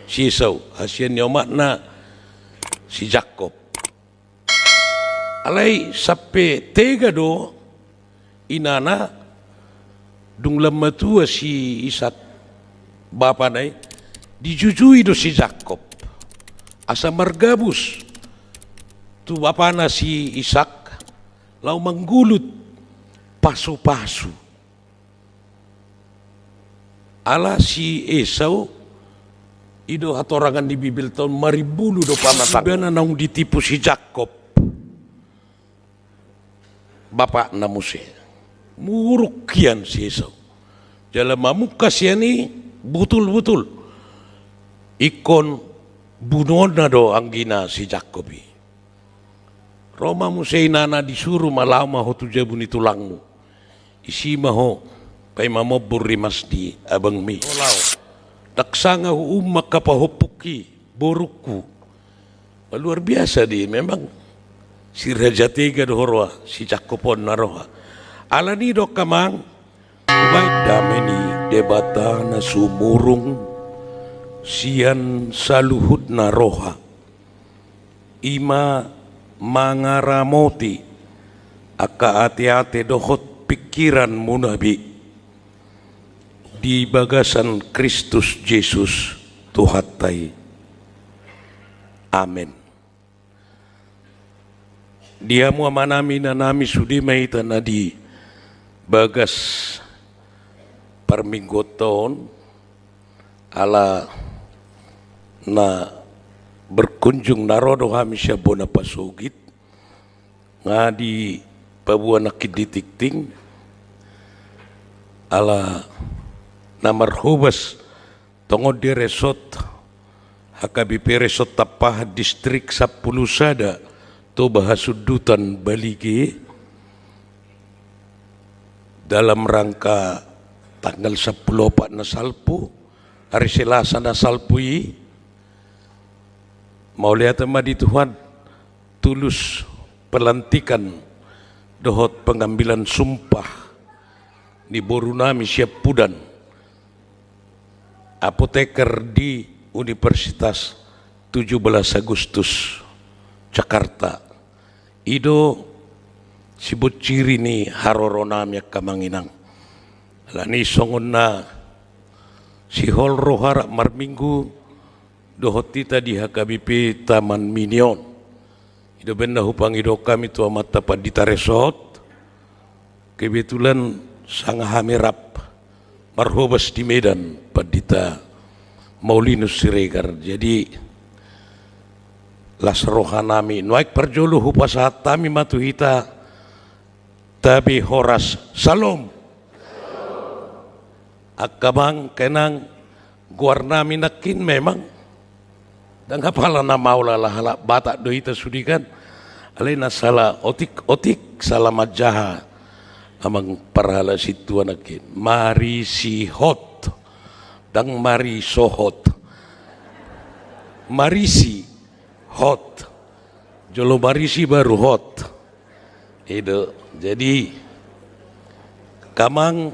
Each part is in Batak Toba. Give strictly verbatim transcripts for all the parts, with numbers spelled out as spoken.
si Esau, hasian ni omakna si Jakkob. Alai sampe tega do inana, dung lam matua si Isak bapana i, dijujui do si Jakkob asa margabus tu bapana si Isak laho manggulut pasupasu. Ala si Esau, i do hatorangan ni Bibelta on, marimbulu do pamatangna. Ibana naung ditipu si Jakkob, bapakna muse. Muruk hian si Esau. Jala mamungka sian i, butul-butul ingkon bunuonna do anggina si Jakkob i. Ro ma muse inana, disuru ma, laho ma ho tu jabu ni tulangmu. Isi ma ho, paima mombur rimas di abangmi. Ndang sanga huumma angka pahompungki, borungku. Wah, luar biasa di, memang si raja tega do ho roha, si Jakkob on na roha. Alani i do angka amang, baen dame ni Debata na sumurung sian saluhutna roha, i ma mangaramoti angka ateate dohot pingkiranmuna be di bagasan Kristus Jesus Tuhanta i. Amen. Di hamu amanami, inanami, sude ma hita na di bagas parmingguonta on, ala na berkunjung na ro do hami sian bona pasogit, nga dipaboa nangkin di tingting, ala na marhobas tongon di resort, H K B P Resort Tampahan, Distrik Sampulu Sada, Toba Hasundutan, Balige, dalam rangka tanggal sampulu opat na salpu, ari Selasa na salpu i, mauliate ma di Tuhan, tulus pelantikan dohot pengambilan sumpah ni borunami siampudan, apoteker di Universitas Tujuh Belas Agustus, Jakarta. I do sibonciri ni haroronami, angka amang inang. Alani songon na sihol roha rap marminggu dohot hita di H K B P Taman Mini on. I do umbahen na hupangido hami tu amanta Pandita Resort. Kebetulan sanga hami rap marhobas di Medan, Pandita Maulinus Siregar. Jadi, las rohanami. Nuaeng parjolo hupasahat hami ma tu hita, tabe horas. Syalom. Angka amang, angka inang, goarnami nangkin memang, ndang apala na maol, ala halak Batak do hita sude kan. Alai na sala otik-otik, sala manjaha amang parhalak sintua nangkin. Marisihot. Ndang marisohot. Marisihot. Jolo marisi baru hot. I do. Jadi, angka amang,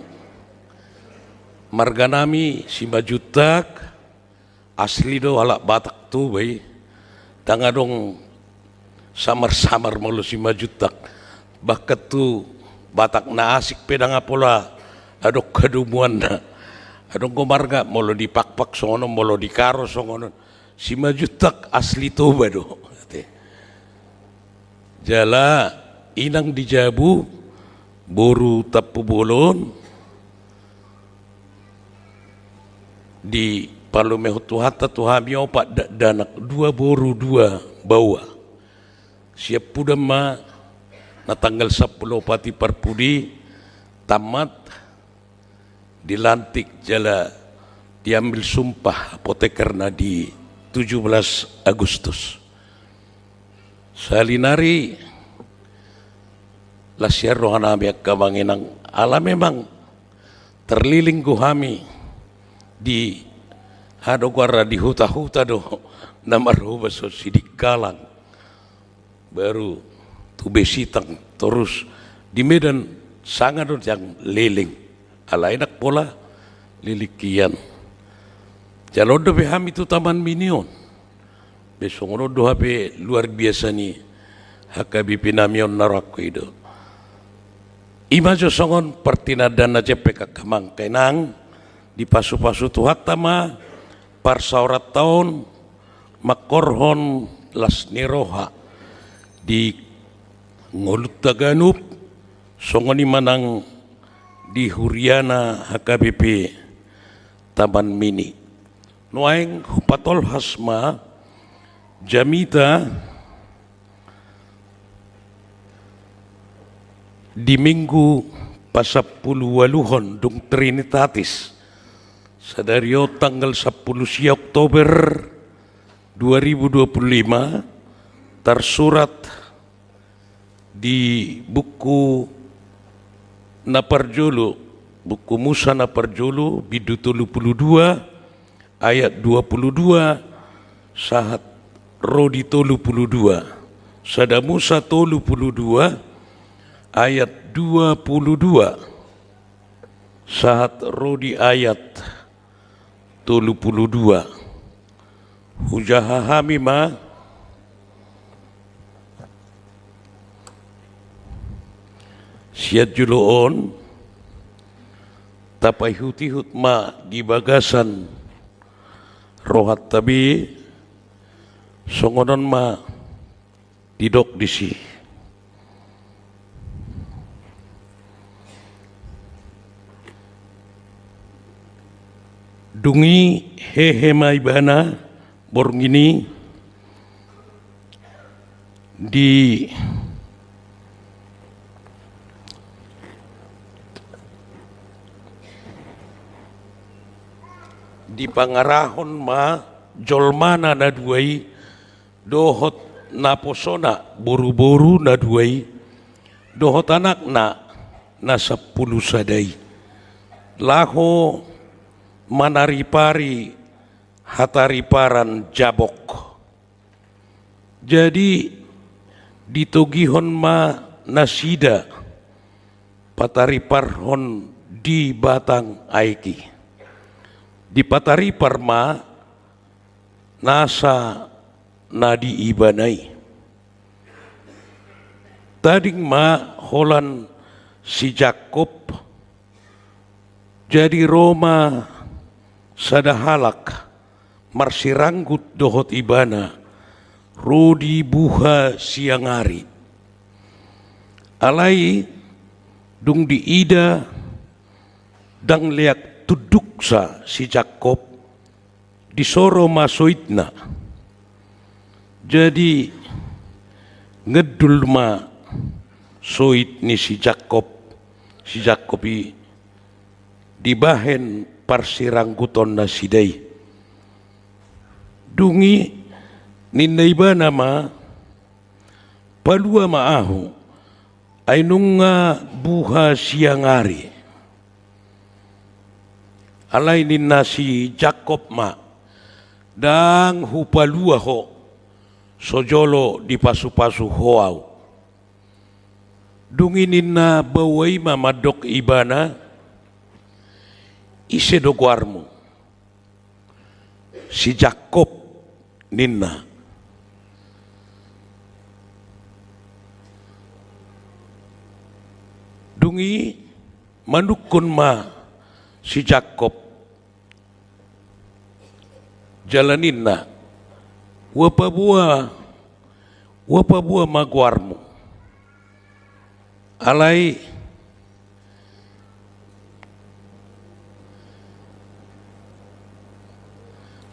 marganami Simanjuntak, asli do halak Batak Toba i. Ndang adong samar-samar molo Simanjuntak. Bahkan tu Batak na asing pe ndang apala adong hadomuanna. Adong do marga molo di Pakpak songon on, molo di Karo songon on. Simanjuntak asli Toba do. Jala inang di jabu, boru Tampubolon, dipalumehon Tuhanta tu hami opat dakdanak, dua boru, dua baoa. Siampudan ma na tanggal sampulu opat i parpudi, tamat, dilantik jala diambil sumpah apotekerna di tujuh belas Agustus. Sahali nari las sian rohanami, angka amang inang, ala memang terliling do hami di, aha do goarna, di huta-huta do na marhobas on, Sidikalang, baru tu Besitang, torus di Medan, sanga do jang leleng. Alai ndang pola leleng hian. Jalo on dope hami tu Taman Mini on. Be songon on do hape luar biasa ni H K B P nami on na rohangku i do. Ima jo songon partinandaan na jempek angka amang inang, dipasupasu Tuhanta ma parsaoranta on manghorhon las ni roha di ngolunta ganup, songon i ma nang di huriana H K B P Taman Mini. Nuaeng hupatolhas ma jamita di Minggu pasampuluualuhon dung Trinitatis. Sadari on tanggal sampulu sia Oktober dua ribu dua puluh lima, tarsurat di buku na parjolo, buku Musa na parjolo, bindu tolu pulu dua, ayat dua pulu dua, sahat ro di tolu pulu dua. Sada Musa tolu pulu dua, ayat dua pulu dua, sahat ro di ayat tolu pulu dua. Hujaha hami ma sian jolo on, tapaihutihut ma di bagasan rohanta be, songon on ma didok disi. Dung i hehe ma ibana borngin i di, dipangarahon ma jolmana na dua i, dohot naposona boruboru na dua i, dohot anakna na sampulu sada i, laho manaripari hatariparan Jabok. Jadi ditogihon ma nasida patariparhon di batang aek i. Dipataripar ma nasa na di ibana i. Tading ma holan si Jakkob, jadi ro ma sada halak marsiranggut dohot ibana, ro di buha siang ari. Alai dung diida ndang leak tunduksa si Jakkob, disoro ma soitna. Jadi ngandul ma soit ni si Jakkob, si Jakkob i dibahen parsirangguton nasida i. Dung i ninna ibana ma, palua ma ahu, ai nunga buha siang ari. Alai ninna si Jakkob ma, ndang hupalua ho, so jolo dipasupasu ho ahu. Dung i ninna baoa i ma mandok ibana, ise do goarmu? Si Jakkob, ninna. Dung i manungkun ma si Jakkob jala ninna, ua paboa, ua paboa ma goarmu. Alai,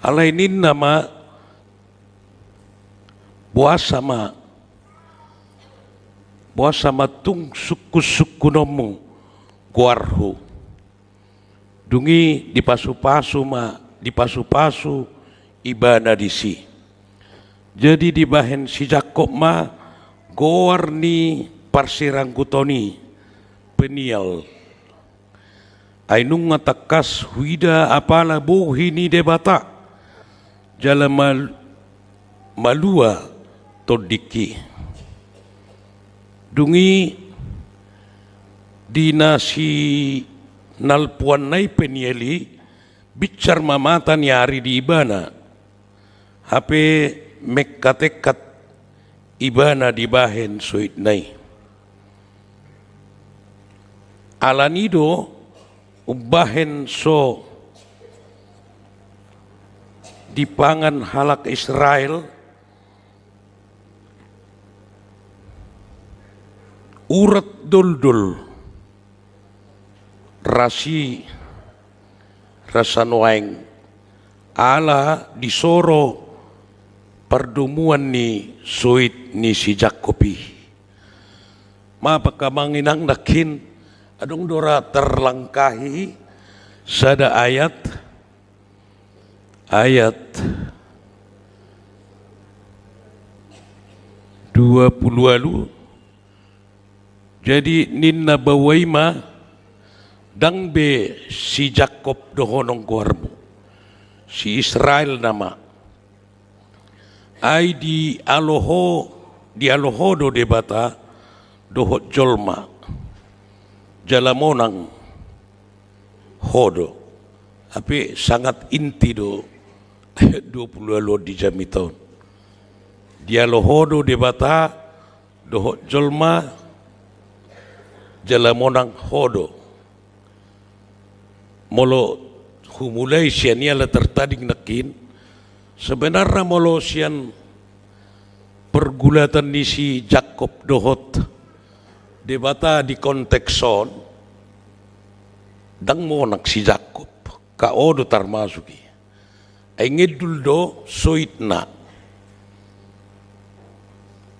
alai ninna ma, boasa ma, boasa ma tung sungkunsungkunonmu goarhu. Dung i dipasupasu ma, dipasupasu ibana disi. Jadi dibahen si Jakkob ma goar ni parsirangguton i Peniel. Ai nunga tangkas huida apala bohi ni Debata jala mal-, malua tondingki. Dung i di na sinalpuanna i Peniel i, Binsar ma mata ni ari di ibana, hape mengkatengkat ibana dibahen soitna i. Alani do umbahen so dipangan halak Israel urat doldol, rasi rasa nuaeng ala disoro pardomuan ni soit ni si Jakkob i. Mapa amang inang nangkin, adong do ra tarlangkahi sada ayat, ayat dua pulu ualu. Jadi ninna baoa i ma, ndang be si Jakkob dohonon goarmu, si Israel nama. Ai dialo ho, dialo ho do Debata dohot jolma, jala monang ho do. Hape sangat inti do ayat dua pulu ualu on di jamita on. Dialo ho do Debata dohot jolma, jala monang ho do. Molo humulai sian i ala tartading nangkin, sebenarna molo sian pergulatan ni si Jakkob dohot Debata di konteks on, ndang monang si Jakkob, ka o do tarmasuk i. Ai ngedul do soitna.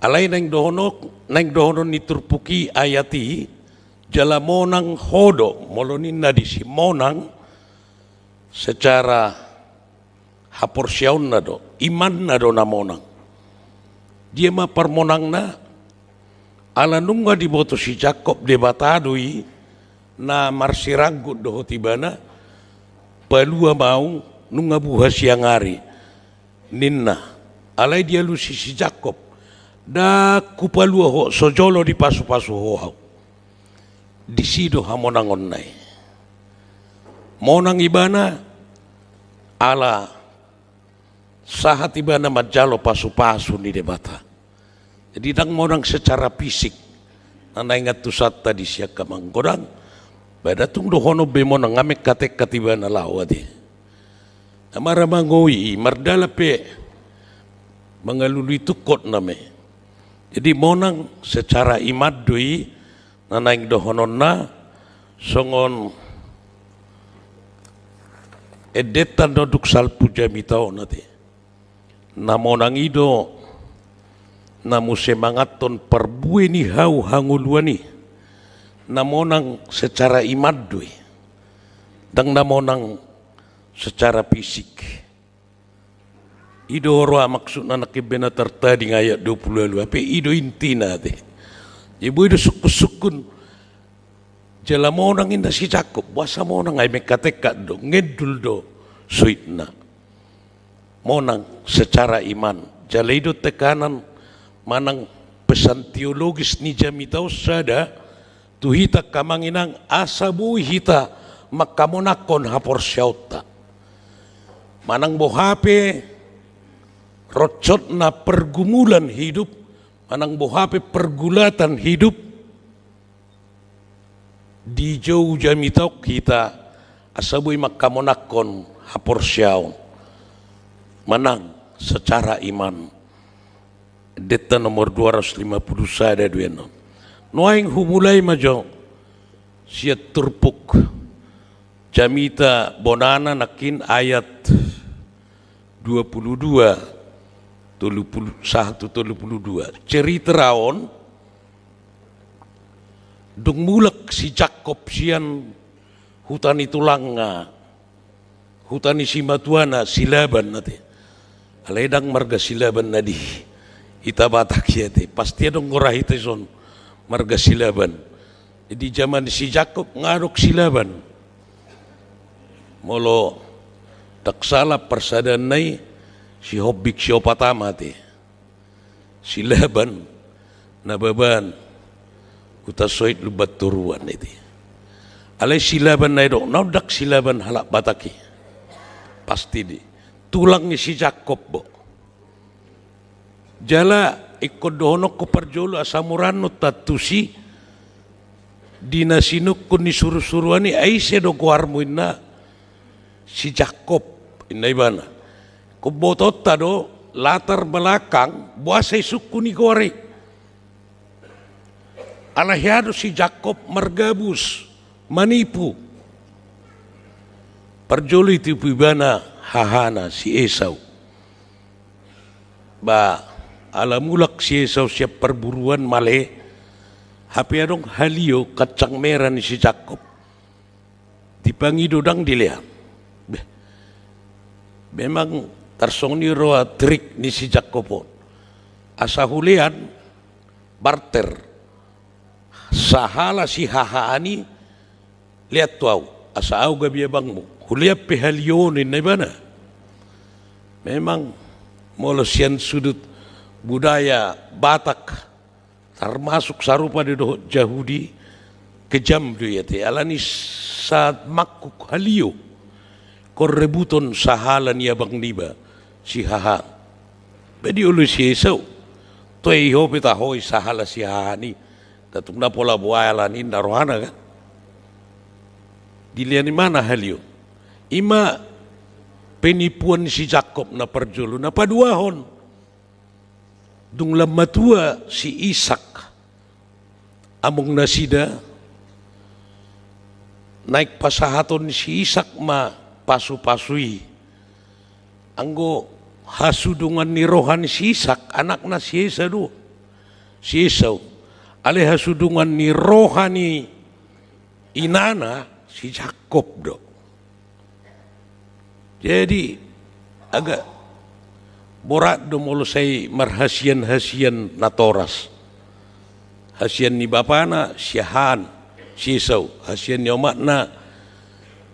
Alai naeng dohonon, naeng dohonon ni turpuk i ayat i, jala monang ho do, molo ninna disi monang secara haporseaonna do, imanna do na monang. Dia ma parmonangna? Ala nunga diboto si Jakkob Debata do i na marsiranggut dohot ibana, palua ma ahu nunga buha siang ari, ninna. Alai dialusi si Jakkob, ndang hupalua ho, so jolo dipasupasu ho ahu. Disi do hamonangonna i. Monang ibana ala sahat ibana manjalo pasupasu ni Debata. Jadi ndang monang secara fisik. Na naeng antusanta di sian amang godang, ba ndang tung dohonon be monang, nga mengkatengkat ibana laho ate. Amara mangoi i, mardalan pe mangalului tungkotna ma i. Jadi monang secara iman do i, na naeng dohononna, songon endenta na unduk salpu jamita on ate. Na monang i do na muse manganhon parbue ni hau hangoluan i. Na monang secara iman do i. Ndang na monang secara fisik. I do roha maksudna nangkin be na tartading ayat dua pulu ualu, hape i do intina ate. Jadi boi do sungkun-sungkun. Jala monang ninna si Jakkob, boasa monang, ai mengkatengkat do, ngedul do soitna. Monang secara iman. Jala i do tekanan manang pesan teologis ni jamita on sada, tu hita angka amang inang, asa boi hita mangkamonangkon haporseaonta. Manang boha pe ronsotna pergumulan hidup, manang boha pe pergulatan hidup, dijou jamita on hita asa boi mangkamonangkon haporseaon manang secara iman. Endenta nomor dua ratus lima puluh sada do i annon. Nuaeng humulai ma jo sian turpuk jamita bonana nangkin ayat dua pulu dua, tolu pulu, sahat tu tolu pulu dua. Cerita ra on, dung mulak si Jakkob sian huta ni tulangna, huta ni simatuana si Laban ate. Alai ndang marga si Laban na di hita Batak i ate. Pasti adong do ra hita dison marga si Laban. Jadi jaman si Jakkob nga adong si Laban. Molo ndang sala parsadaanna i Sihombing Siopat Ama ate. Si Laban Nababan, huta Soit Lumban Toruan ate. Alai si Laban na didok, na ndang si Laban halak Batak i. Pasti di tulang ni si Jakkob do. Jala ingkon dohononku parjolo asa murannut tusi di na sinungkun ni surusuruan i, ai ise do goarmu inna? Si Jakkob, inna ibana. Ingkon botoonta do latar belakang boasa isungkun i goar i. Ala hea do si Jakkob margabus, manipu. Parjolo itipu ibana hahana si Esau. Ba, ala mulak si Esau sian parburuan male, hape adong halio kacang mera ni si Jakkob. Dipangido ndang dilehon. Beh, memang tarsongon i roha trik ni si Jakkob on. Asa hulehon, barter. Sahala si hahaan i, lehon tu au, asa au gabe abangmu. Hulehon pe halio on, inna ibana. Memang molo sian sudut budaya Batak, termasuk sarupa do dohot Jahudi, kejam do i ate, alani sahat mangkuk halio. Ingkon rebuton sahala ni abang niba, si hahaan. Ba dioloi si Esau. Toe i ho pe taho i sahala si hahaan i. Nda tung na pola boha alani inna rohana kan. Dilehon ibana halio. Ima penipuan ni si Jakkob na parjolo, na paduahon. Dung lam matua si Isak, among nasida, naeng pasahaton ni si Isak ma pasupasu i. Anggo hasudungan ni roha ni si Isak, anakna si Esau do. Si Esau. Alai hasudungan ni roha ni inana si Jakkob do. Jadi, agak borat do molo sai marhasian-hasian natoras. Hasian ni bapana si hahaan, si Esau, hasian ni omakna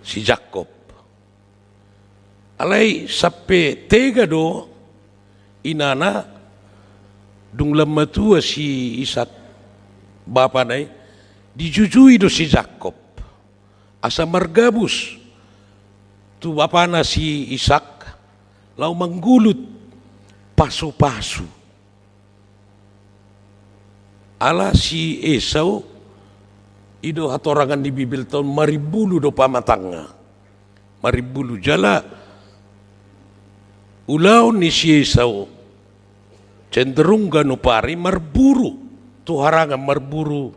si Jakkob. Alai sampe tega do inana, dung lam matua si Isak bapana i, dijujui do si Jakkob. Asa margabus tu bapana si Isak, laho manggulut pasupasu. Ala si Esau, i do hatorangan ni Bibelta on, marimbulu do pamatangna. Marimbulu jala ulaon ni si Esau, cenderung ganup ari marburu tu harangan, marburu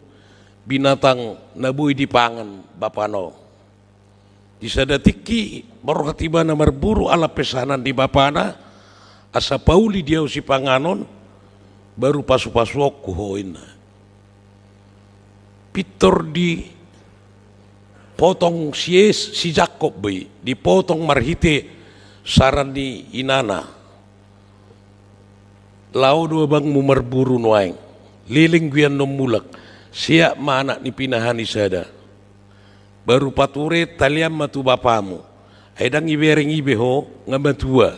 binatang na boi dipangan bapana on. Di sada tingki, marroha ibana marburu ala pesanan ni bapana, asa pauli di au sipanganon, baru pasupasuonku ho, inna. Pintor dipotong si Es-, si Jakkob be i, dipotong marhite saran ni inana. Laho do abangmu marburu nuaeng. Leleng do i annon mulak. Seat ma anak ni pinahan i sada. Baru pature, talean ma tu bapamu. Ai ndang ibereng i be ho, nga matua.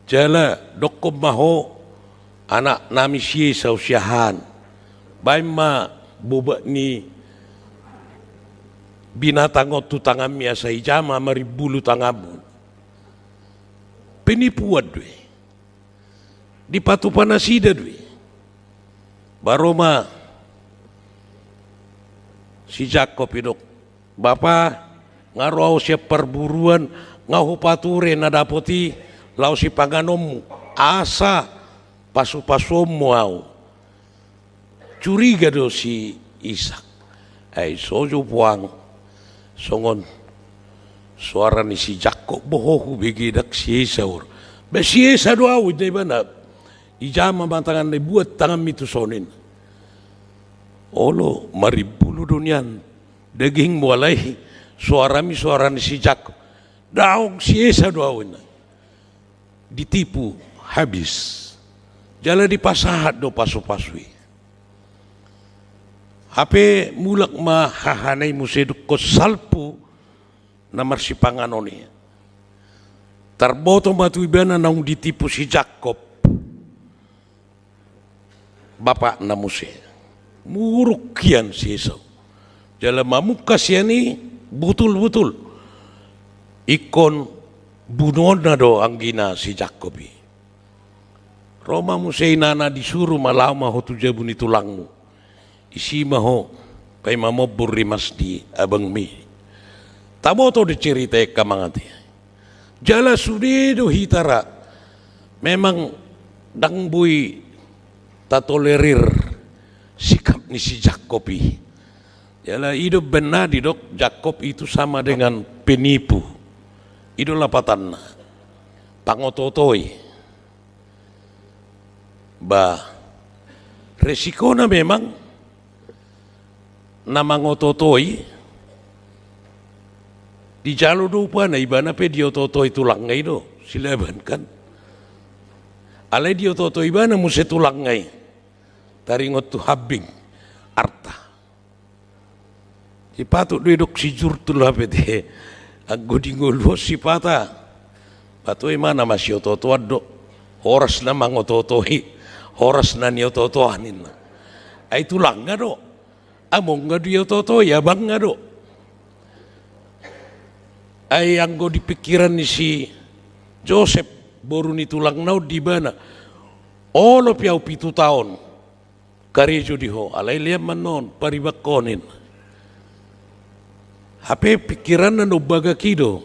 Jala, dokkon ma ho, anaknami si Esau sian hahaan. Baen ma bobak ni binatang on tu tanganmi asa ijama marimbulu tanganmu. Penipuan do i. Dipatupa nasida do i. Baru ma si Jakkob didok, "Bapa, nga ro au sian parburuan, nga hupature na dapot i laho sipanganonmu, asa pasupasuonmu au." Curiga do si Isak. Ai so jo puang songon soara ni si Jakkob, boha hubege, ndang si Esau. Ba si Esau do au, inna ibana. Ijama ma tanganna, buat tanganmi tuson, inna. Olo, marimbulu do nian dagingmu alai soarami soara ni si Jakkob. Daong, si Esau do au, inna. Ditipu habis. Jala dipasahat do pasupasu i. Hape mulak ma hahana i muse dungkon salpu na marsipanganon i. Tarboto ma tu ibana naung ditipu si Jakkob, bapakna muse. Muruk hian si Esau. Jala mamungka sian i, butul-butul. Ingkon Bunuonna do anggina si Jakkob i. Ro ma muse inana, disuru ma, laho ma ho tu jabu ni tulangmu. Isi ma ho, paima mobbur rimas di abangmi. Taboto do cerita i, angka amang, ate. Jala sude do hita ra. Memang ndang boi tatolerir sikap ni si Jakkob i. Jala i do umbahen na didok Jakkob itu sama dengan penipu. I do lapatanna. Pangotootoi. Ba, resikona memang na mangotootoi, dijalo do upana, ibana pe diotootoi tulangna i do, si Laban kan. Alai diotootoi ibana muse tulangna i. Taringot tu hambing arta. Sipata do didok si jurtul hape te. Anggo di ngolu on sipata. Patoi ma na masiotootoan do. Horas na mangotootoi. Horas na niotootoan ninna. Ai tulangna do. Amongna do diotootoi, abangna do. Ai anggo di pikiran ni si Josep, boru ni tulangna on, di ibana. Olo pe au pitu taon. Karejo di ho, alai lean ma annon, paribanhon. Hape pikiranna na umbagak i do.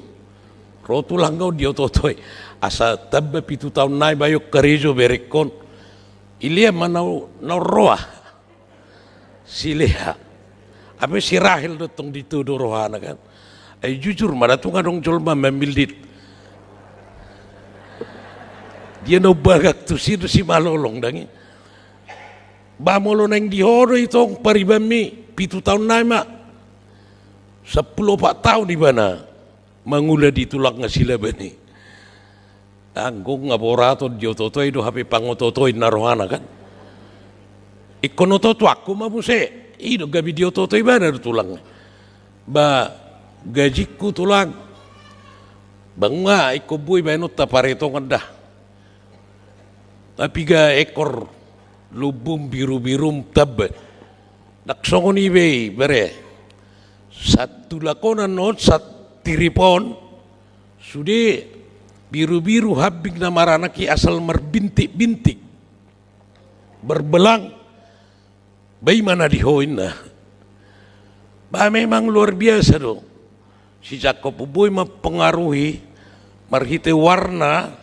Ro tulangna on diotootoi. Asa tamba pitu taon nai bayo karejo berengkon. Ilean ma na, na roa. Si Lea. Hape si Rahel do tong ditodo rohana kan. Ai jujur ma da tung adong jolma mamildit. Dia na umbagak tusi do si malolong dang i. Ba molo naeng di ho do i tong paribanmi, pitu taon nai ma. Sampulu opat taon ibana mangula di tulangna si Laban i. Anggo nga borat on diotootoi do hape pangotootoi na rohana kan. Ingkon ototoanku ma muse. I do gabe diotootoi ibana do tulang. Ba gajingku tulang. Ba nga ingkon boi baenonta paretongan da. Piga ekor lumbum birubirum tamba. Ndang songon i be i, bere. Sahat tu lakonan on, sahat tirip on, sude birubiru hambing na maranak i asal marbintikbintik. Berbelang. Ba i ma na di ho inna. Ba memang luar biasa do. Si Jakkob boi mampengaruhi marhite warna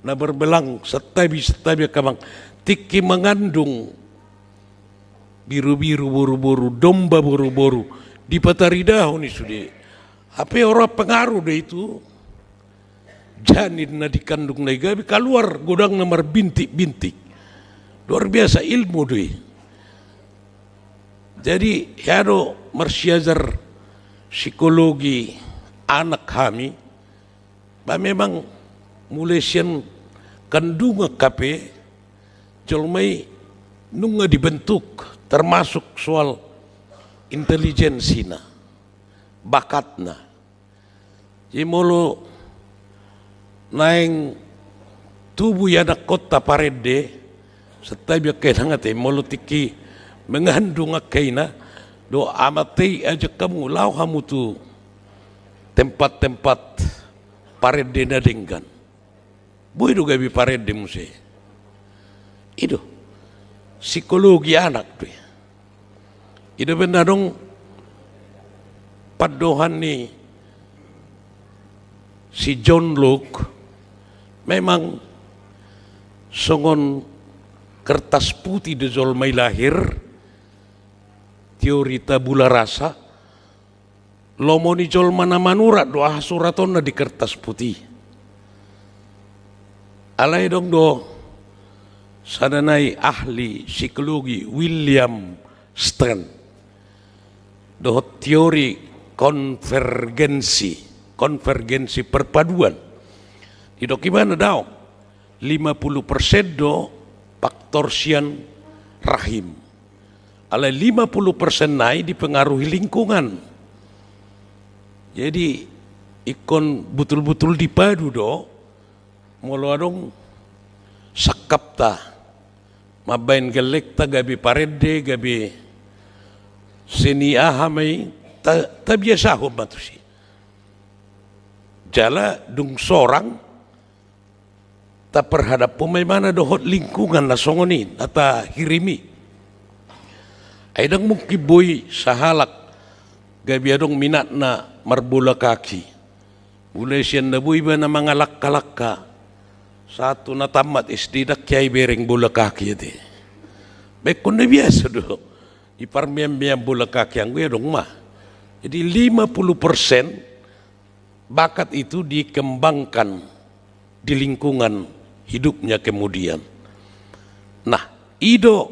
na berbelang, santabi, santabi angka amang. Tingki mangandung birubiru boruboru, domba boruboru, dipataridahon i sude. Hape ro pengaruh do itu. Janin na dikandungna i gabe kaluar godangna marbintikbintik. Luar biasa ilmu do i. Jadi hea do marsiajar psikologi anak hami. Ba memang mulai sian kandungan hape jolma i nunga dibentuk, termasuk soal intelijensina, bakatna. Jadi molo naeng tubu i anakkonta parende, santabi angka inang ate, molo tingki mengandung angka ina, do amanta i ajak hamu, laho hamu tu tempat-tempat parende na denggan. Boi do gabe parende muse. I do. Psikologi anak do i. I do umbahen na adong pandohan ni si John Locke, memang songon kertas putih do jolma i lahir, teori tabula rasa, lomo ni jolma na manurat do aha suratonna di kertas putih. Alai adong do sada nai ahli psikologi William Strand dohot teori konvergensi, konvergensi perpaduan. Didok ibana daong, lima puluh persen do faktor sian rahim. Alai lima puluh persen nai dipengaruhi lingkungan. Jadi ingkon butul-butul dipadu do, molo adong sangkapta mambaen gellengta gabe parende, gabe seni aha ma i, ta-, tabiasahon ma tusi. Jala dung sorang, taparhadaphon ma ibana dohot lingkungan na songon i na tahirim i. Ai ndang mungkin boi sahalak gabe adong minatna marbola kaki. Mulai sian na boi ibana mangalangka-langka sahat tu na tamat S D, ndang hea ibereng bola kaki ate. Baenon na biasa do i parmean-mean bola kaki, anggo i adong ma. Jadi lima puluh persen bakat itu dikembangkan di lingkungan hidupnya kemudian. Nah, i do,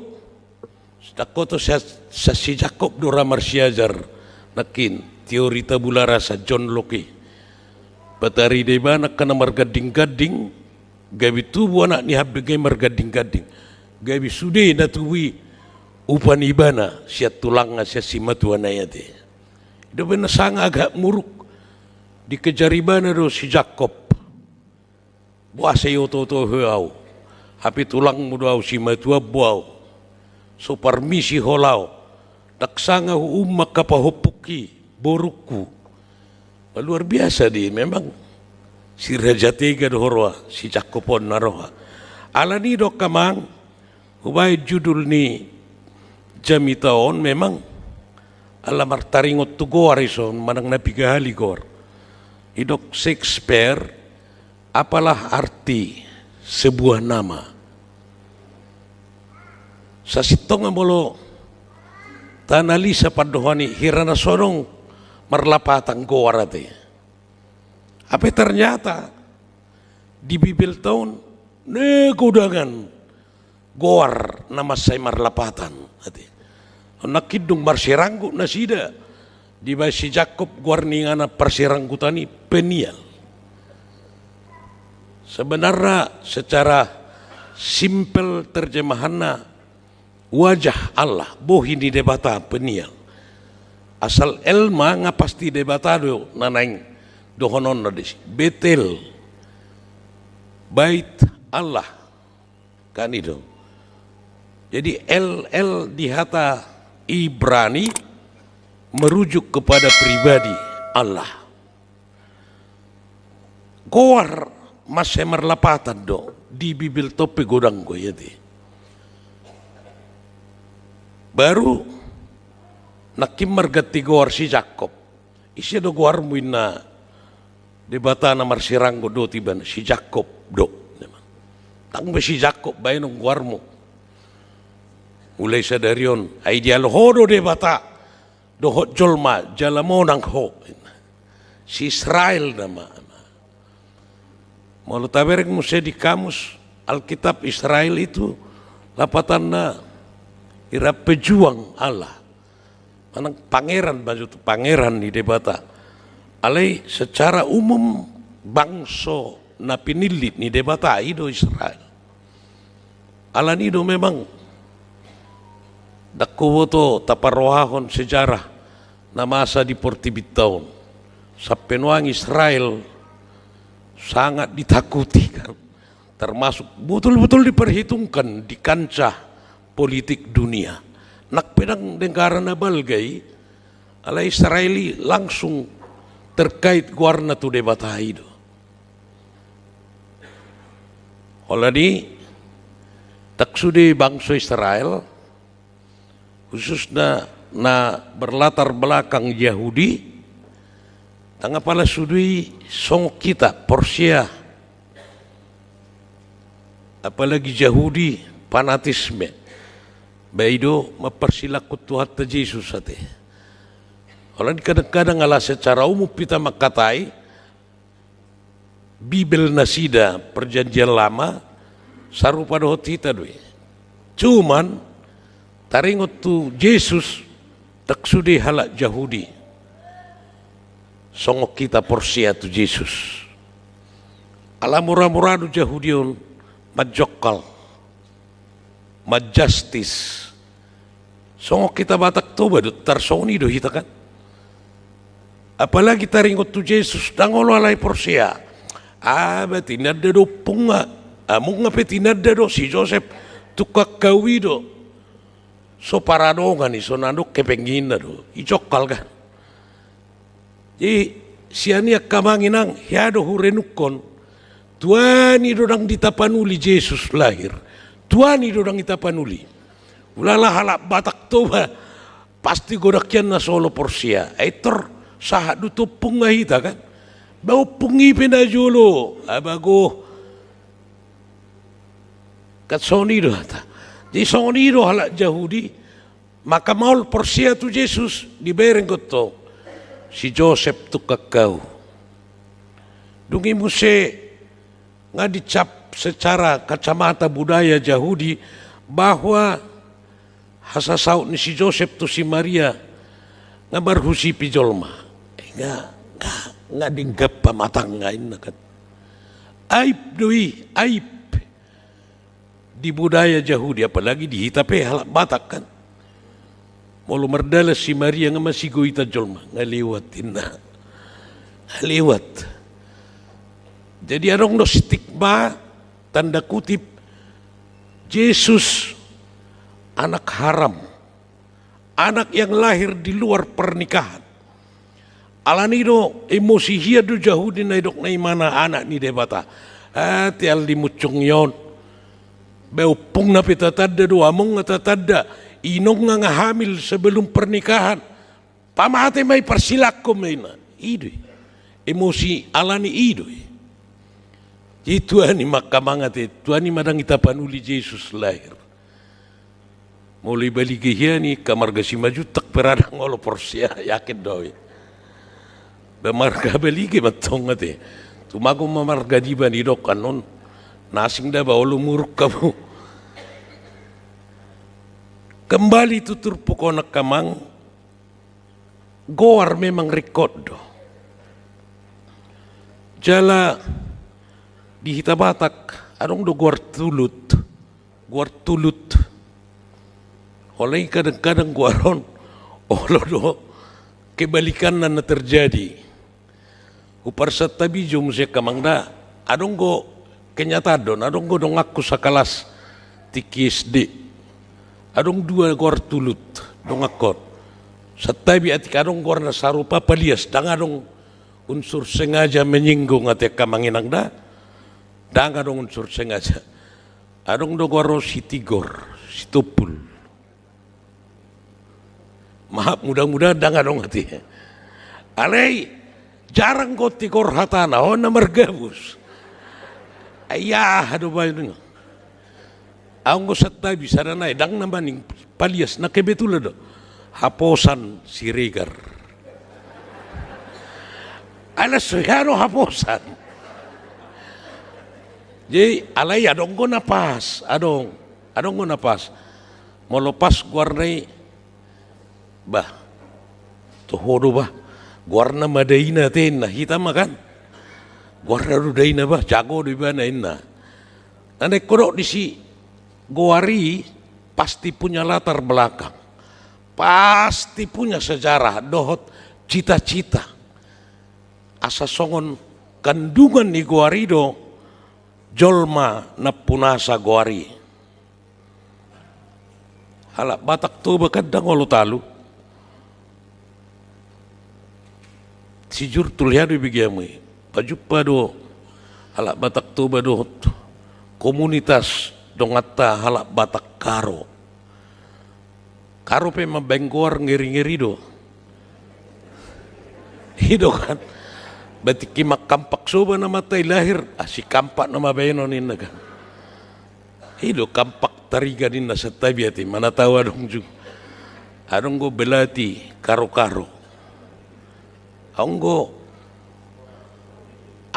sangkoto sa, sa si Jakob do ra marsiajar nangkin teori tabula rasa, John Locke. Patarida ibana angka na marganding-ganding, gabe tubu anak ni hambing i marganding-ganding. Gabe sude na tubu i upa ni ibana sian tulangna, sian simatuana i ate. I do umbahen na sanga agak muruk, dikejar ibana do si Jakob. Boasa ioto-oto ho au? Hape tulangmu do au, simatuam do au. So parmisi ho laho. Ndang sanga huumma angka pahompungki, borungku. Wah, luar biasa do i, memang si Raja Tega do ho roha, si Jakob on na roha. Alani i do angka amang, hubahen judul ni jamita on memang ala martaringot tu goar i son, manang na piga hali goar. Didok Shakespeare, apalah arti sebuah nama. Sasintongna molo taanalisa pandohan i, hira na so adong marlapatan goar ate. Hape ternyata di Bibelta on na godang an goar na mansai marlapatan ate. Nangkin dung marsiranggut nasida, dibahen si Jakob goar ni inganan parsiranggutan i Peniel. Sebenarna secara simpel terjemahanna wajah Allah, bohi ni Debata, Peniel. Asal El ma nga pasti Debata do na naeng dohononna disi. Betel, Bait Allah, kan i do. Jadi El, El di hata Ibrani merujuk kepada pribadi Allah. Goar mansai marlapatan do, di Bibelta on pe godang do i ate. Baru nangkin marganti goar si Jakob. Ise do goarmu, inna Debata na marsiranggut dohot ibana? Si Jakob do. Ndang be si Jakob baenon goarmu mulai sadari on, ai dialo ho do Debata dohot jolma jala monang ho. Si Israel nama. Molo tabereng muse di kamus Alkitab, Israel itu lapatanna hira pejuang Allah. Manang pangeran, maksud pangeran ni Debata. Alai secara umum bangso na pinillit ni Debata i do Israel. Alani i do memang ndang huboto taparrohahon sejarah na masa di portibinta on. Sampe nuaeng Israel sangat ditakuti kan. Termasuk betul-betul diperhitungkan di kancah politik dunia. Nang pe ndang negara na balga i, alai Israel i langsung terkait goarna tu Debata i do. Holan i, ndang sude bangso Israel, khususna na berlatar belakang Yahudi, ndang apala sude i songon hita, porsea, apalagi Yahudi, fanatisme. Ba i do mamparsilangkut Tuhanta Jesus ate. Holan i kadang-kadang ala secara umum hita mangkatai, Bibel nasida Perjanjian Lama sarupa dohot hita do i. Cuman taringot tu Jesus, ndang sude halak Jahudi songon hita porsea tu Jesus. Ala mura-mura do Jahudi on manjongkal, manjastis. Songon hita Batak Toba do tarsongon i do hita kan. Apalagi taringot tu Jesus, ndang olo alai porsea. Ah, ba tinanda do ompungna. Ah, muna pe tinanda do si Josep, tukang kaui do. So paradongan i, so na dong hepeng ninna do. Dijongkal kan. Jadi Sian i angka amang inang, hea do hurenungkon, tuani do ndang di Tapanuli Jesus lahir. Tuani do ndang di Tapanuli. Ulala halak Batak Toba pasti godang hian na so olo porsea. Ai tor sahat do tu ompungna hita kan. Ba ompung i pe na jolo, abago. Kan songon i do hata. Jadi songon i do halak Jahudi, maka maol porsea tu Jesus, dibereng do tong si Josep tungkang hau. Dung i muse nga dicap secara kacamata budaya Jahudi bahwa hasasaut ni si Josep tu si Maria nga marhusipi jolma. Nga, nga, nga denggan pamatangna inna kan. Aib do i, aib. Di budaya Jahudi, apalagi di hita pe halak Batak kan. Molo mardalan si Maria nga masigoitan jolma, nga lewat inna. Nga lewat. Jadi adong do stigma, tanda kutip, Jesus anak haram. Anak yang lahir di luar pernikahan. Alani do emosi hian do Jahudi na didok na imana anak ni Debata. Ate alani muncung i on. Ba ompungna pe tatanda do, amongna tatanda. Inongna nga hamil sebelum pernikahan. Pamate ma i, parsilangkon ma inna. I do i. Emosi alani i do i. Jadi tuani ma angka amang ate, tuani ma ndang di Tapanuli Jesus lahir. Molo i balige hian i, angka marga Simanjuntak pe ra ndang olo porsea, yakin do au i. Ba marga balige mantong ate. Tumagon ma marga niba nidok annon. Na asing da ba olo muruk hamu. Kembali tu turpuk on angka amang, goar memang ringkot do. Jala di hita Batak adong do goar tulut. Goar tulut. Alai kadang-kadang goar on olo do kebalikanna na terjadi. Huparsantabi jo muse angka amang da, adong do kenyataan do on, adong do donganku sakalas tingki S D. Adong dua goar tulut donganhon. Santabi atik adong goarna sarupa palias, ndang adong unsur sengaja menyinggung ate angka amang inang da. Ndang adong unsur sengaja. Adong do goar on si Tigor, si Tumpul. Maaf, mudah-mudahan ndang adong ate. Alai jarang do Tigor hatana, on na margabus. Ai aha do baen. Au anggo santabi sada nai, ndang na maning palias, na kebetulan do. Haposan Siregar. Ala so hea do haposan. Jadi alai adong do na pas, adong. Adong do na pas. Molo pas goarna i, bah, toho do bah. Goarna ma daina ate inna, hita ma kan. Goarna do daina bah, jago do ibana inna. Na naeng hudok disi, goar i pasti punya latar belakang. Pasti punya sejarah dohot cita-cita. Asa songon kandungan ni goar i do jolma nampuna sa goar i. Halak Batak Toba kan ndang olo talu. Si Jurtul hea do ibege hamu i. Pajumpa do halak Batak Toba dohot komunitas donganta halak Batak Karo. Karo pe mambaen goar ngeri-ngeri do. I do kan. Ba tingki mangkampak soba na mata i lahir, ah, si Kampak nama baenon inna kan. I do Kampak Tarigan inna santabi ate, mana tau adong ju. Adong do belati karo-karo. Adong do,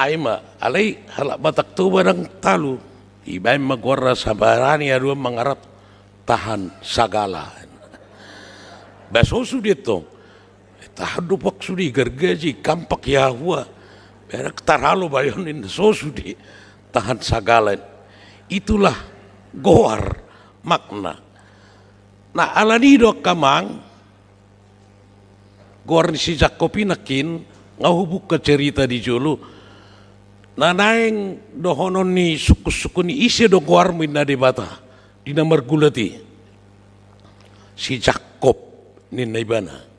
ai ma, alai halak Batak Toba ndang talu. Ibaen ma goarna sabarani aduan mangarat tahan sagala. Ba so sude tong. Tahan do pak sude, gargaji, Kampak, yahua. Berak taralo baenon inna, so sude. Tahan sagala. Itulah goar makna. Nah, alani i do angka amang, goar ni si Jakkob i nangkin, nga hubuka cerita di jolo. Na naeng dohonon ni sungkun-sungkun i, ise do goarmu inna Debata di na margulat i? Si Jakkob ninna ibana.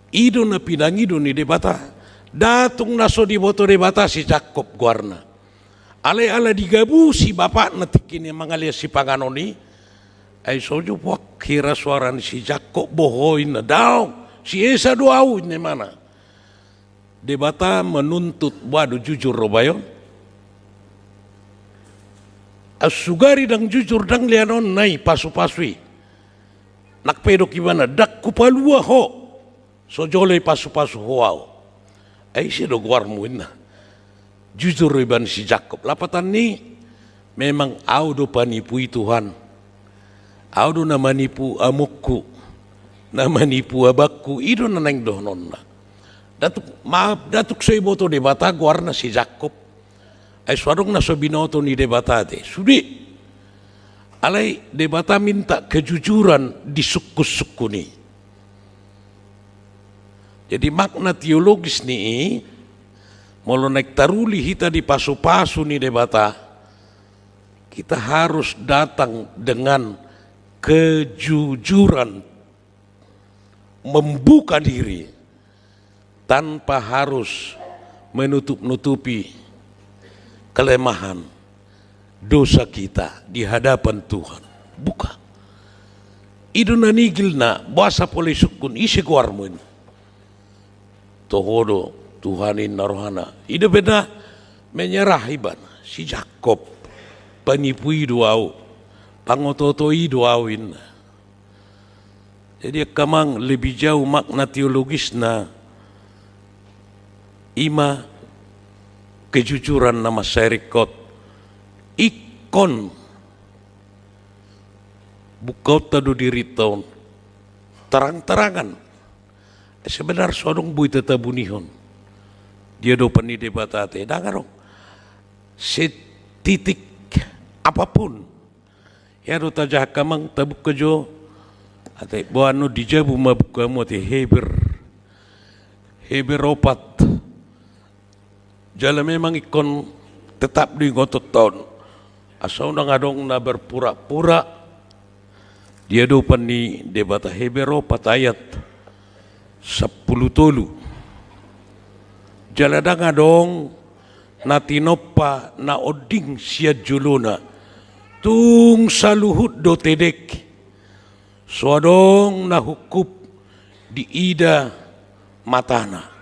I do na pinangido ni Debata, Nda tung na so diboto Debata si Jakkob goarna. Alai ala digabusi bapakna tingki na mangalean sipanganon i, ai so jo poak hira soara ni si Jakkob, boho inna, daong, si Esau do ahu inna imana. Debata menuntut boha do jujur do bayon. Asugari ndang jujur ndang leanonna i pasupasu i. Nang pe didok ibana, ndang hupalua ho. So jolo i pasupasu ho ahu. Ai ise do goarmu inna. Jujur do ibana si Jakkob. Lapatan ni, memang ahu do panipu i Tuhan. Ahu do na manipu amongku. Na manipu abangku. I do na naeng dohononna. Nda tung, maaf, nda tung so diboto Debata goarna si Jakkob. Ai so adong na so binoto ni Debata ate. Sude. Alai Debata minta kejujuran di sungkun-sungkun i. Jadi makna teologis ni i, molo naeng taruli hita di pasupasu ni Debata, kita harus datang dengan kejujuran, membuka diri tanpa harus menutup-nutupi kelemahan, dosa kita di hadapan Tuhan. Buka. I do na nigilna, boasa pola disungkun, ise goarmu inna. Toho do Tuhan inna rohana. I do pe na menyerah ibana, si Jakkob. Panipu i do ahu, pangoto-oto i do ahu inna. Jadi angka amang, lebih jauh makna teologisna, i ma kejujuran na mansai ringkot. Ingkon bukaonta do dirinta on terang-terangan. Sebenarna so adong boi tatabunihon. Di adopan ni Debata ate, ndang adong. Setitik apapun. Ia do tajaha angka amang, tabuka jo. Ate boha annon, di jabu ma bukamu ate, Heber. Heber opat. Jala memang ingkon tetap diingotonta on. Asa unang adong na berpura-pura di adopan ni Debata. Heber opat ayat sampulu tolu. Jala ndang adong na tinompa na onding sian jolona. Tung saluhut do tedek. So adong na hungkup diida matana.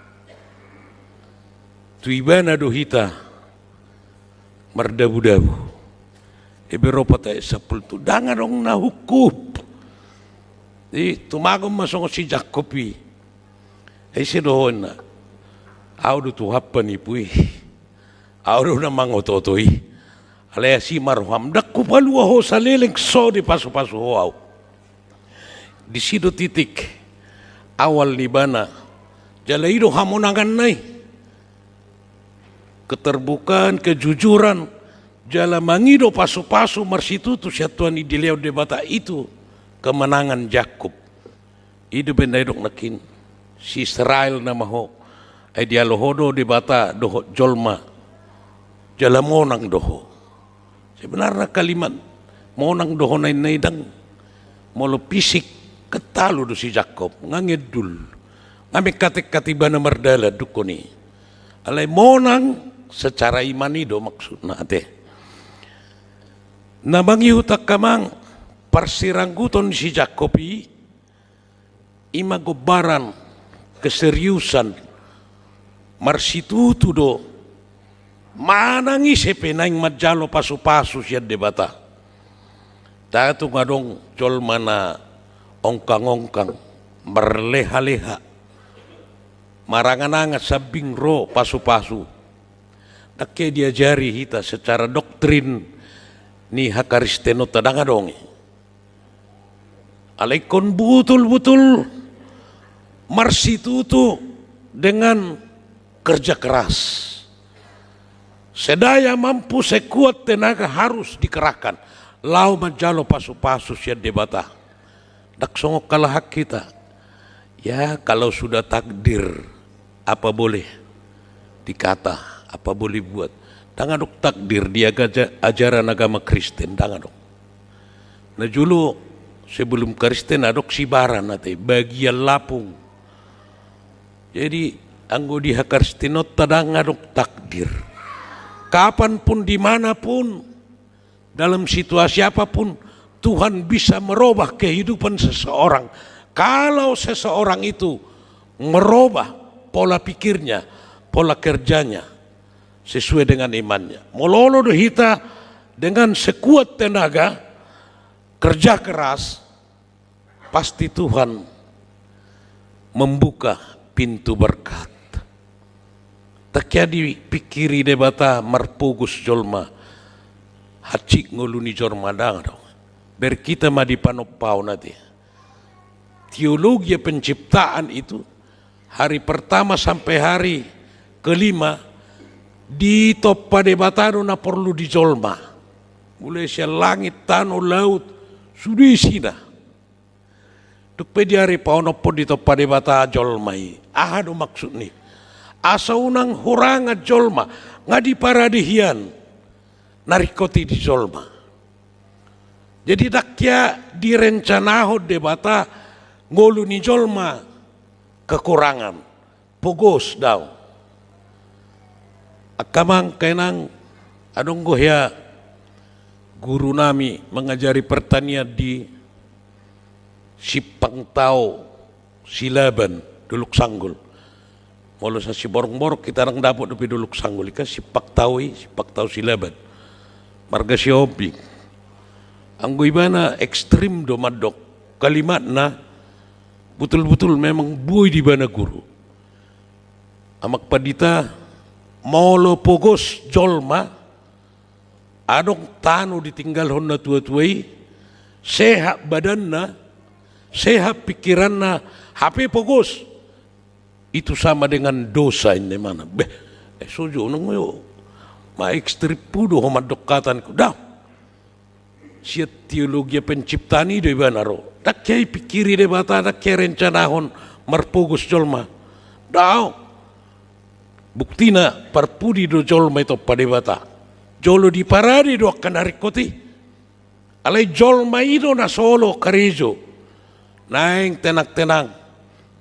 Tu ibana do hita mardabu-dabu. Heber opat ayat sampulu tolu. Ndang adong na hungkup. Jadi tumagon ma songon si Jakkob i. Ai ise do ho inna. Ahu do Tuhan panipu i. Ahu do na mangoto-oto i. Alai asi ma roham, ndang hupalua ho saleleng so dipasupasu ho ahu. Disi do titik awal ni ibana. Jala i do hamonanganna i. Keterbukaan, kejujuran, jala mangido pasupasu marsitutu sian Tuhan i dilehon Debata, itu kemenangan Jakkob. I do pe na didok nangkin, si Israel nama ho, ai dialo ho do Debata dohot jolma, jala monang do ho. Sebenarna kalimat monang do ho na inna i ndang, molo fisik kan talu do si Jakkob, nga ngendul, nga mengkate-kate ibana mardalan dungkon i. Alai monang secara iman i do maksudna ate. Na mangihut angka amang, parsirangguton ni si Jakkob i, i ma gombaran keseriusan, marsitutu do manang ise pe naeng manjalo pasupasu sian Debata. Ndang tung adong jolma na ongkang-ongkang, marleha-leha, marangan-angan sambing ro pasupasu. Ndang ke diajari hita secara doktrin ni hakristenonta, ndang adong i. Alai ingkon butul-butul marsitutu dengan kerja keras. Sedaya mampu, sekuat tenaga harus dikerahkan laho manjalo pasupasu sian Debata. Ndang songon halak hita. Ya, kalau sudah takdir, apa boleh dikata, apa boleh buat. Ndang adong takdir di aga-, ajaran agama Kristen, ndang adong. Na jolo sebelum Kristen adong sibaran ate, bagian lapung. Jadi Anggo di hakristenonta ndang adong takdir. Kapanpun, dimanapun, dalam situasi apapun, Tuhan bisa merubah kehidupan seseorang. Kalau seseorang itu merubah pola pikirnya, pola kerjanya, sesuai dengan imannya. Molo olo do hita dengan sekuat tenaga, kerja keras, pasti Tuhan membuka pintu berkat. Ndang hea dipikiri Debata marpogos jolma, hansit ngolu ni jolma, ndang adong. Berkita ma di panompaon ate. Teologia penciptaan itu, hari pertama sampai hari kelima, ditompa Debata do na porlu di jolma. Mulai sian langit, tano, laut, sude isina. Dung pe di ari paonomhon ditompa Debata jolma i. Aha do maksudna i? Asa unang hurangan jolma, nga diparade hian na ringkot i di jolma. Jadi ndang hea direncanahon Debata ngolu ni jolma kekurangan, pogos, daong. Angka amang, angka inang, adong do hea guru nami mangajari pertanian di Simpang Tao Silaban, Dolok Sanggul. Molo sasi borngin-borngin hita ndang dapot dope Dolok Sanggul, i kan Simpang Tao i, Simpang Tao Silaban. Marga Sihombing. Anggo ibana ekstrim do mandok kalimatna, butul-butul memang boi do ibana guru. Amang pandita, molo pogos jolma, adong tano ditinggalhon natua-tua i, sehat badanna, sehat pikiranna, hape pogos, itu sama dengan dosa, inna imana. Beh, eh, sojo nang yo. Ma ekstrim pu do ho mandok hata ningku. Daong. Sian teologia penciptaan i do ibana ro. Ndang hea dipikiri Debata, ndang hea rencanahon marpogos jolma. Daong. Buktina, parpudi do jolma ditompa Debata. Jolo diparade do angka na ringkot i. Alai jolma i do na so olo karejo. Naeng tenang-tenang.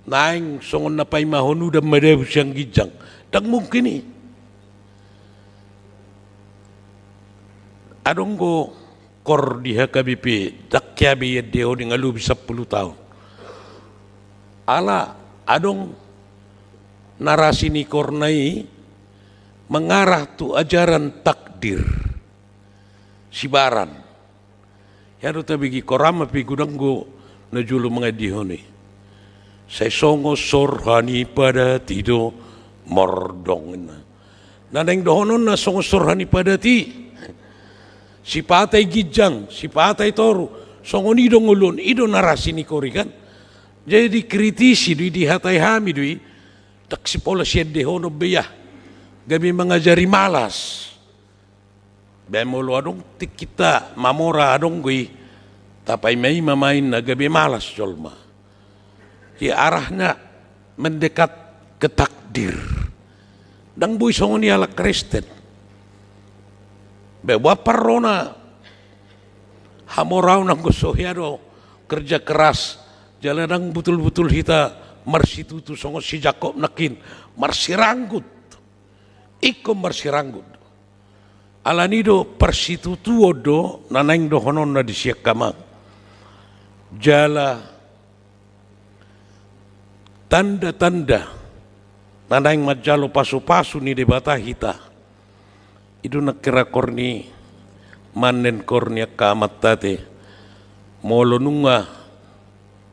Naeng songon na paimahon udan madabu sian ginjang. Ndang mungkin i. Adong do kor di H K B P, ndang hea be iendehon i nga lobi sampulu taon. Ala adong narasi ni korna i mengarah tu ajaran takdir. Sibaran. Ia do tabege, kor ma pe godang do na jolo mangendehon i. Sai songon sor hanipadati do mordong, inna. Na naeng dohononna songon sor hanipadati. Sipata i ginjang, sipata i toru, songon i do ngolu on, i do narasi ni kor i kan. Jadi dikritisi do i, dihatai hami do i, ndang sipola siendehonon be ia. Gabe mangajari malas. Be molo adong tingkinta mamora adong do i, tapaima-ima ma inna, gabe malas jolma. Jadi arahnya mendekat ke takdir. Ndang boi songon i halak Kristen. Be boha parrona hamoraon anggo so hea do kerja keras, jala ndang butul-butul hita marsitutu songon si Jakob nangkin, marsiranggut. Ingkon marsiranggut. Alani do parsitutuon do na naeng dohononna disi, angka amang. Jala tanda-tanda na naeng manjalo pasu-pasu ni Debata hita. I do nangkin ra kor ni manen, kor ni angka amanta ate. Molo nunga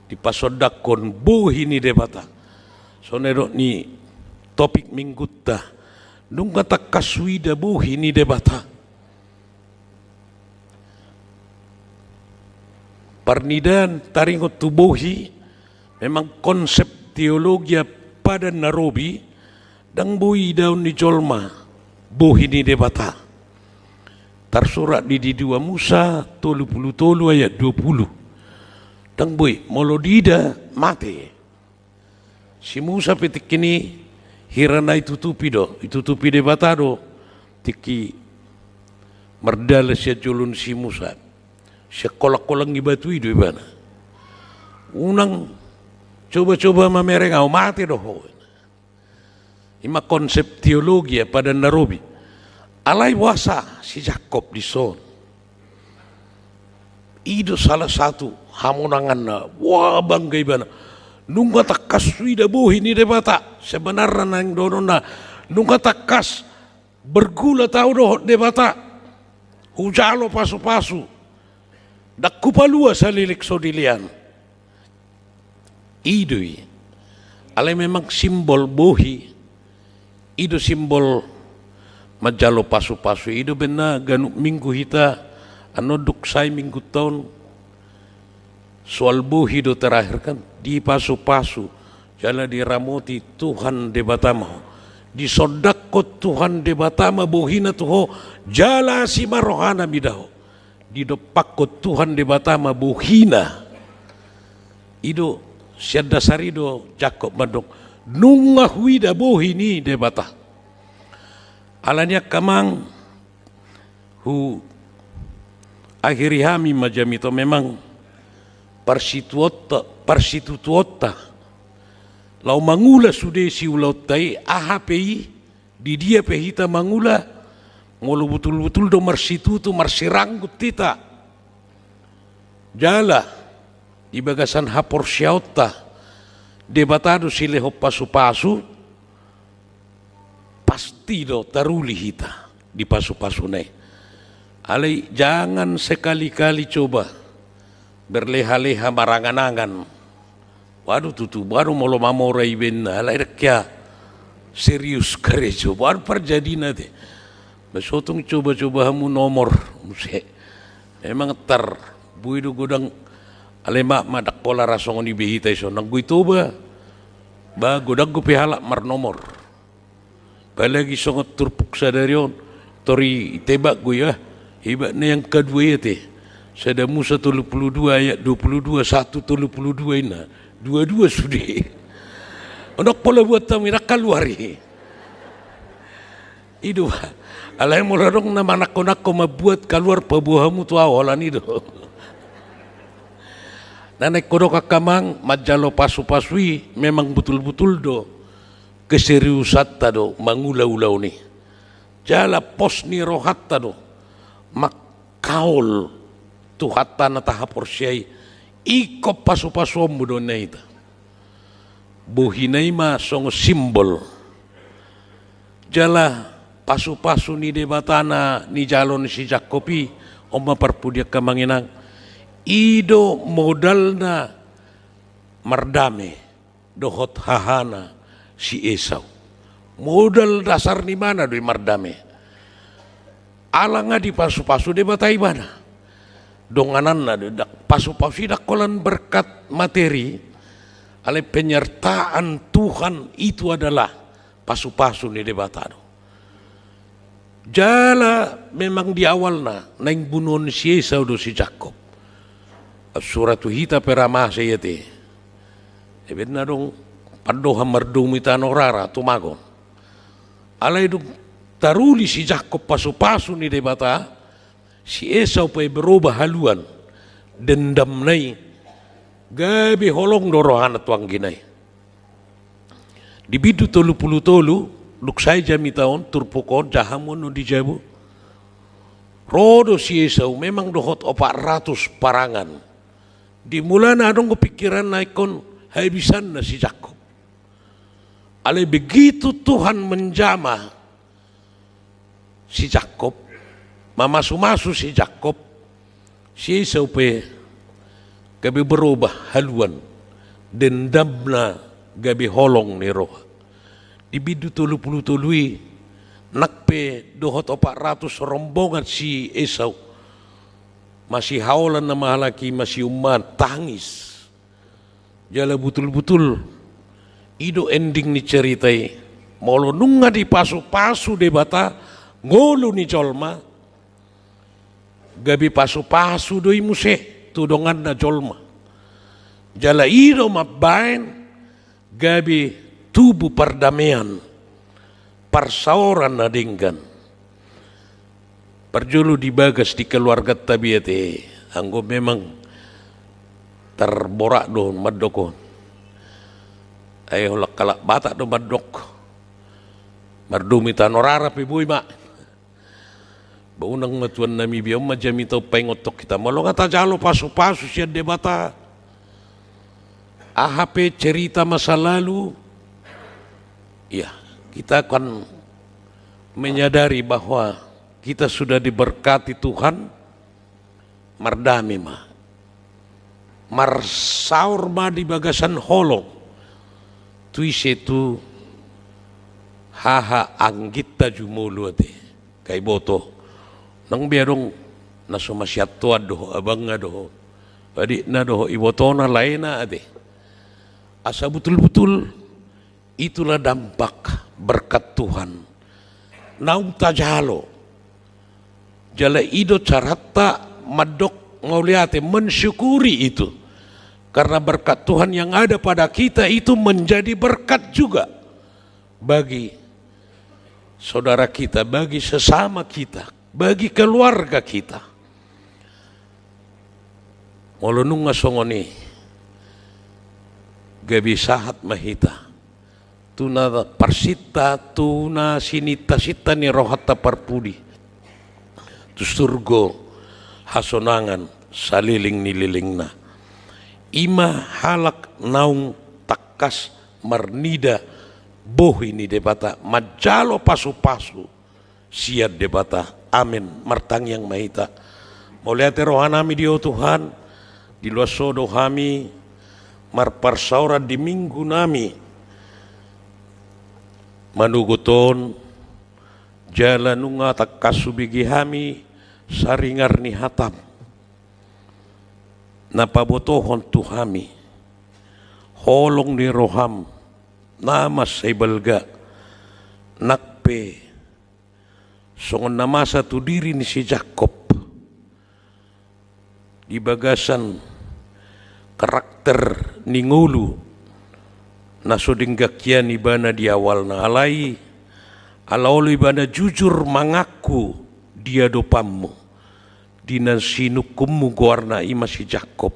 dipasondangkon bohi ni Debata. Songon na nidok ni topik minggunta. Nunga tangkas huida bohi ni Debata. Parnidaan taringot tu bohi, memang konsep teologia Padan na Robi, ndang boi idaon ni jolma bohi ni Debata. Tarsurat di, di dua Musa tolu pulu tolu ayat dua pulu. Ndang boi, molo diida, mate. Si Musa pe tingki i hira na itutupi do, itutupi Debata do tingki mardalan sian jolo ni si Musa. Sian kolang-kolang ni batu i do ibana. Unang coba-coba mamereng ahu, mate do ho. Ima konsep teologia Padan na Robi. Alai boasa si Jakob dison? I do salah satu hamonanganna, wah, bangga ibana. Nunga tangkas huida bohi ni Debata, sebenarna naeng dohononna, nunga tangkas bergulat ahu dohot Debata, hujalo pasupasu, ndang hupalua saleleng so dilean. I do i. Alai memang simbol bohi, i do simbol manjalo pasupasu. I do umbahen na ganup minggu hita, annon dung sae minggunta on, soal bohi do terakhir kan, dipasupasu jala diramoti Tuhan Debata ma ho. Disondangkon Tuhan Debata ma bohina tu ho, jala asi ma rohana mida ho. Didompakkon Tuhan Debata ma bohina. I do, sian dasar i do Jakob mandok, nunga huida bohi ni Debata. Alani i angka amang, huakhiri hami ma jamita on, memang parsitutuonta, parsitutuonta laho mangula sude siulaonta i, aha pe i, di dia pe hita mangula, molo butulbutul do marsitutu, marsiranggut hita, jala di bagasan haporseaonta Debata do silehon pasupasu, pasti do taruli hita di pasupasuna i. Alai jangan sekali-kali coba berleha-leha, marangan-angan. Waduh, tutu baru molo mamora i umbahen na, alai ndang hea serius karejo, baru parjadina te. Ba so tung coba-coba hamu nomor muse. Memang tar, boi do godang, alai ma, ma ndang pola ra songon i be hita ison. Nanggo i Toba, ba godang dope halak marnomor. Apalagi songon turpuk sadari on, tor i tebak do i, ah, hebat na yang kedua i ate. Sada Musa tolu puluh dua ayat dua puluh dua, satu tolu puluh dua inna. Dua-dua sude. Ndang pola buat hamu, ndang kaluar i. I do, alai molo adong na manangko-nangko mambuat kaluar, paboa hamu tu ahu, holan i do. Na naeng hudok angka amang, manjalo pasupasu i memang butul-butul do keseriusanta do mangula ulaon i. Jala pos ni rohanta do mangkaol Tuhanta na tahaporseai, ingkon pasupasuonmu do ninna hita. Bohina i ma songon simbol. Jala pasupasu ni Debata na nijalo ni si Jakob i, on ma parpudi angka amang inang, i do modalna mardame dohot hahana si Esau. Modal dasar ni ibana do i mardame. Ala nga dipasupasu Debata ibana. Dongananna do, ndang, pasupasu i ndang holan berkat materi, alai penyertaan Tuhan itu adalah pasupasu ni Debata do. Jala memang di awalna naeng bunuon si Esau do si Jakob. Sura tu hita pe ra masa i ate. Umbahen na adong pandohan mardomu i tano rara, tumagon. Alai dung taruli si Jakob pasupasu ni Debata, si Esau pe berobah haluan, dendamna i gabe holong do rohana tu anggina i. Di bindu tolu puluh tolu, dung sae jamita on, turpuk on, jaha hamu on di jabu. Ro do si Esau, memang dohot opat ratus parangan. Di mulana adong do pikiranna ingkon habisanna si Jakob. Alai begitu Tuhan menjamah si Jakob, mamasumasu si Jakob, si Esau pe gabe berobah haluan, dendamna gabe holong ni roha. Di bindu tolu puluh tolu i, nang pe dohot opat ratus rombongan si Esau, masihaolan nama halak i, masiummaan, tangis. Jala butul-butul, i do ending ni cerita i. Molo nunga dipasupasu Debata ngolu ni jolma, gabe pasupasu do i muse tu donganna jolma. Jala i do mambaen gabe tubu pardamean, parsaoran na denggan. Parjolo di bagas di keluarganta be ate, anggo memang tarborat do mandok on. Ai holan halak Batak do mandok, Mardomu i, tano rara pe boi ma. Ba unang ma tuan nami, biar ma jamita paingothon hita. Molo nga tajalo pasu-pasu sian Debata, aha pe cerita masa lalu, ya, kita akan menyadari bahwa kita sudah diberkati Tuhan, mardame ma. Marsaor ma di bagasan holong tu ise? Tu haha angginta jumolo ate. Nga iboto, nang be adong na so masiantoan dohot abangna dohot adikna dohot ibotona, laena ate. Asa butul-butul itulah dampak berkat Tuhan naung tajalo. Jala i do caranta mandok mauliate, mensyukuri itu. Karena berkat Tuhan yang ada pada kita itu menjadi berkat juga bagi saudara kita, bagi sesama kita, bagi keluarga kita. Molo nunga songon i, gabe sahat ma hita tu na parsinta, tu na sininta-sinta ni rohanta parpudi, tu surgo hasonangan saleleng ni lelengna. I ma halak naung tangkas marnida bohi ni Debata, manjalo pasu-pasu sian Debata. Amen. Martangiang ma hita. Mauliate rohanami di Ho Tuhan, di loas Ho do hami marparsaoran di minggu nami manogot on, jala nunga tangkas hubege hami saringar ni hatam na pabotohon tu hami holong ni roham na mansai balga, nang pe songon na masa tu diri ni si Jakob di bagasan karakter ni ngolu na so denggan hian ibana di awalna. Alai ala olo ibana jujur mangaku di adopanmu, di na sinungkunmu goarna, i ma si Jakob,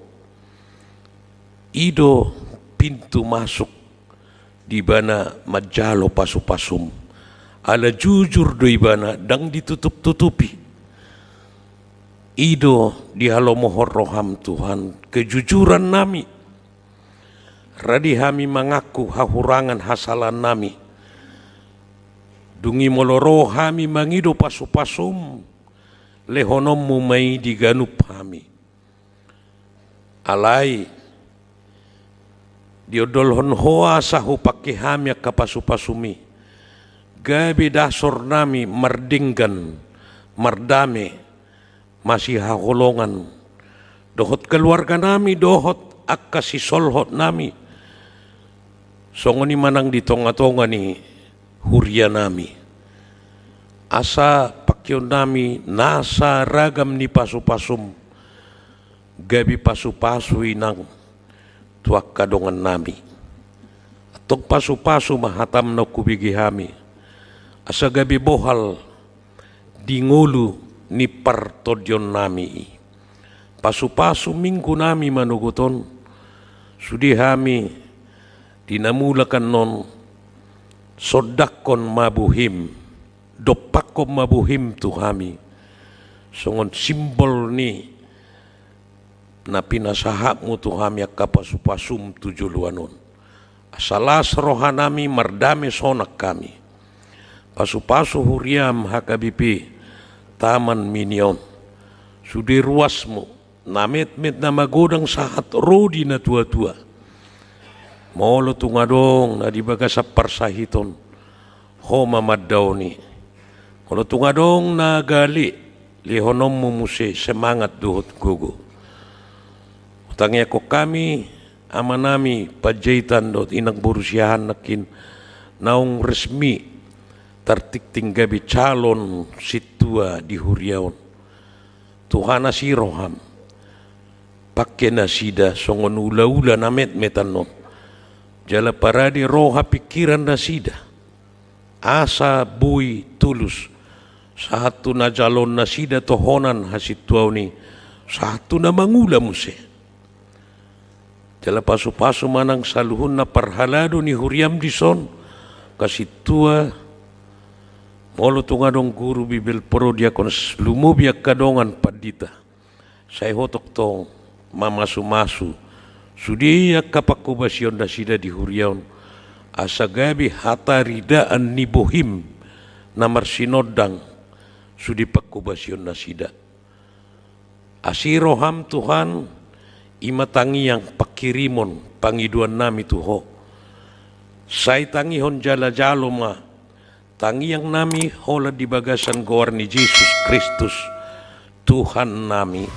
i do pintu masuk di ibana manjalo pasu-pasum. Ala jujur do ibana, ndang ditutup-tutupi. I do dihalomohon roham Tuhan kejujuran nami, radi hami mangaku hahurangan hasalahan nami. Dung i molo ro hami mangido pasu-pasum, lehononmu ma i di ganup hami. Alai diondolhon Ho asa hupangke hami angka pasu-pasum i gabe dasor nami mardenggan, mardame, masihaholongan dohot keluarga nami dohot angka sisolhot nami, songon i ma nang di tonga-tonga ni huria nami. Asa pangkeon nami nasa ragam ni pasu-pasum gabe pasu-pasu i nang tu angka dongan nami. Antong pasu-pasu ma hatam naung hubege hami, asa gabe bohal di ngolu ni partondion nami i. Pasu-pasu minggu nami manogot on, sude hami di na mulak annon sondanghon ma bohim, dompakhon ma bohim tu hami songon simbol ni na pinasahatmu tu hami angka pasu-pasum tu joloan on. Asa las roha nami, mardame sonang hami. Pasu-pasu huriam H K B P Taman Mini on, sude ruasmu, na metmet na magodang sahat ro di na tua-tua. Molo tung adong na di bagasan parsahiton, Ho ma mandaon i. Molo tung adong na gale, lehononmu muse semangat dohot gogo. Hutangiangkon hami amanami Panjaitan dohot inang boru Siahaan nangkin naung resmi tartingting gabe calon sintua di huria on. Tuhan, asi roham, pangke nasida songon ula-ula na metmet annon, jala parade roha pingkiran nasida asa boi tulus sahat tu na jaloon nasida tohonan hasintuaon i, sahat tu na mangula muse. Jala pasu-pasu ma nang saluhutna parhalado ni huriam dison, angka sintua Molo tung adong guru, bibel, parodiakon, lumobi angka dongan pandita, sai Ho tongtong mamasumasu sude angka panghobasion nasida di huria on, asa gabe hataridaan ni bohim na marsinondang sude panghobasion nasida. Asi roham Tuhan, i ma tangiang panghirimon pangidoannami tu Ho. Sai tangihon jala jalo ma tangiangnami holan di bagasan goar ni Jesus Kristus, Tuhannami.